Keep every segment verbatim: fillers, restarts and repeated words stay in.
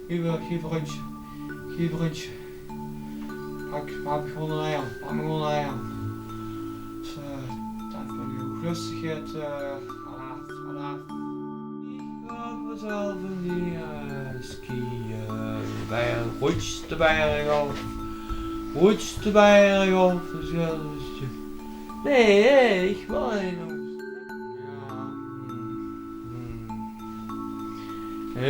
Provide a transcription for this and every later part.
Geef, geef ein rundje. Geef ein rundje. Pak, pak mich gewoon ein aan. Pak mich gewoon ein aan. Dus, eh, dan wil ich ouch lustig get, eh, alaaf, alaaf. Ich gaon mezelf ein, eh, skiën. Berg, roets de berg op. Roets de berg op. Dus ja, dus, eh, nee, ich wil ein. Ja, hm, hm.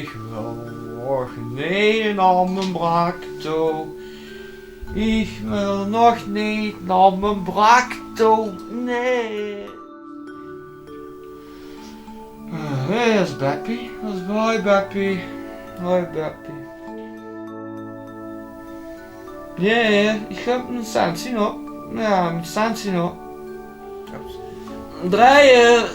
Ich wil nog neet nao mien brak toe. Ich wil nog neet nao mien brak toe. Nee. Eh, hé, dat is Beppie. Dat is, hoi, Beppie. Hoi, Beppie. Ja, ja, ich höb ein sensie nog. Ja, ein sensie nog. Drieje.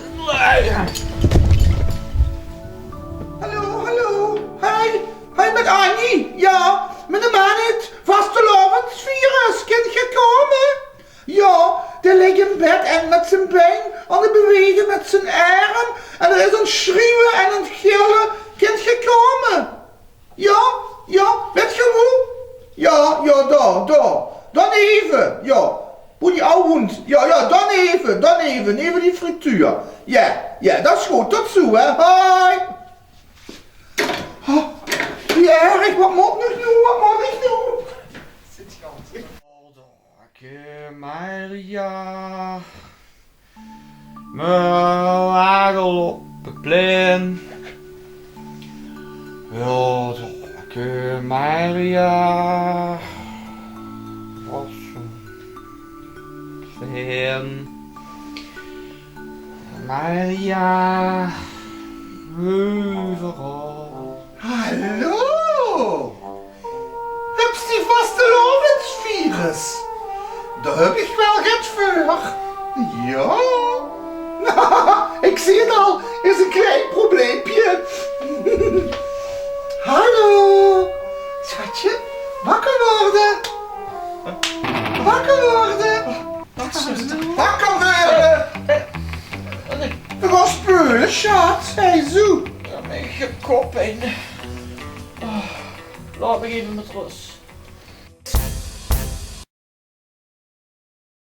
Hallo, hallo. Hoi, hoi, mit Annie. Ja, mit de man, 't vastelaovesvirus. Kint geer kómme? Ja, dae ligk in bed en mit zien bein aan 't bewege, mit zien erm. En dae is aan 't sjrieuwe en aan 't gille. Kint geer kómme? Ja, ja, wèt geer woe? Ja, ja, dao, dao. Dao neve, ja. Boe die aw woent. Ja, ja, dao neve, dao neve, neve die frituur. Ja, ja, dat is good. Tot zoe, hè. Hoi. Oh, wie erg, wat mót ich noe, wat mót ich noe? Ake Maria. Mien wagel op 't plein. Ja, ake Maria. Wat zoe'n fijn. Maria. Euveral. Hallo! Höbs die vastelaovesvirus? Dao höb ich waal get veur. Ja. Ich zeen 't al, is ein klein probleempje. Hallo. Sjatje, wakker waere. Wakker waere. Wakker waere. Wakker waere. Sjat. Hey, zoe. Ja, mien kop in. Oh, laot mich effe mit rös.